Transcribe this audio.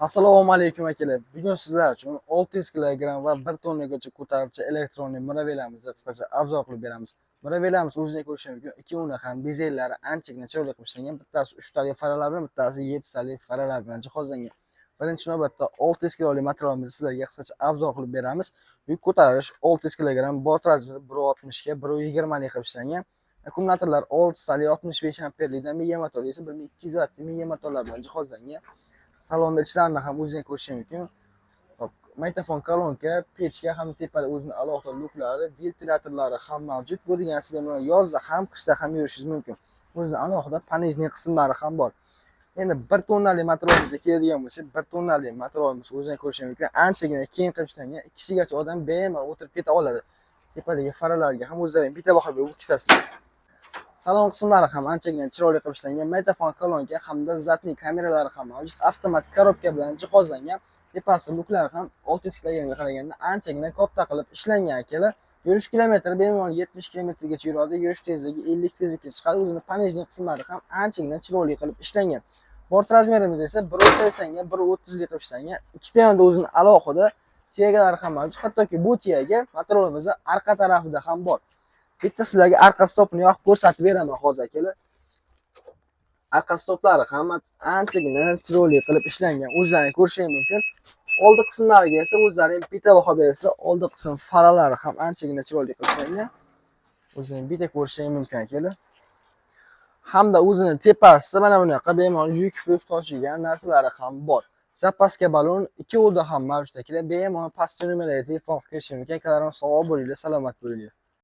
Assalomu alaykum, akalar. Bugun sizlar uchun 600 kg va 1 tonnagacha ko'taruvchi электронный муравейlarimizni qisqacha обзор qilib beramiz. Муравейlarimiz, o'zingizlar ko'rishingiz mumkin, ikkovini ham dizaynlari anchagina chiroyli qilib ishlangan. Bittasi 3 tali faralar bilan, bittasi 7 tali faralar bilan jihozlangan. Birinchi navbatda 600 kilolik materialimizni sizlarga qisqacha обзор qilib beramiz. Yuk ko'tarish 600 kg, борт размер i 1.60 ga 1.20 lik qilib ishlangan. Akkumulyatorlar 6 tali 65 amperlikdan, mega motor esa 1200 vattli mega motorlar bilan jihozlangan. Salonda ichlarini ham o'zingiz ko'rishingiz mumkin. Hop, magnitofon, kolonka, pechka ham, tepada o'zini alohida lyuklari, ventilyatorlari ham mavjud. Bu degani siz bemalol yozda ham, qishda ham yurishingiz mumkin. O'zini alohida понижный qismlari ham bor. Endi 1 tonnali materialimizga keladigan bo'lsak, 1 tonnali materialimiz, o'zingiz ko'rishingiz mumkin, anchagina keng qilib ishlangan. Ikki kishigacha odam bemalol o'tirib keta oladi. Tepadagi faralarga ham o'zlaring bitta baho berib o'tkazasizlar. Salon qismlari ham anchagina chiroyli qilib ishlangan. Magnitofon, kolonka hamda задний kameralari ham mavjud. Avtomat korobka bilan jihozlangan. Tepasi lyuklari ham 600 kilogramga qaraganda anchagina katta qilib ishlangan, akalar. Yurish kilometri bemalol 70 kilometrgacha yuradi. Yurish tezligi 50 tezlikka chiqadi. O'zini понижный qismlari ham anchagina chiroyli qilib ishlangan. Борт размер imiz esa 1.80 ga 1.30 lik qilib ishlangan. Ikkita yonida o'zini alohida тяга lari ham mavjud. Hattoki bu тяга motorimizni orqa tarafida ham bor. Bitta sizlarga arqa stopini yoqib ko'rsatib beraman hozir, akalar. Arqa stoplari ham anchagina chiroyli qilib ishlangan. O'zlaring ko'rishingiz mumkin. Oldi qismlariga esa o'zlaring bitta baho berasizlar. Oldi qism faralari ham anchagina chiroyli qilib ishlangan. O'zlaring bitta ko'rishingiz mumkin, akalar. Hamda o'zini tepasida mana bunaqa bemalol yuk puk toshigan narsalari ham bor. Запаска balon ikkovida ham mavjud, akalar. Bemalol pastki nomerlarga telefon qilib kelishingiz mumkin. Akalarim, sog' bo'linglar, salomat bo'linglar.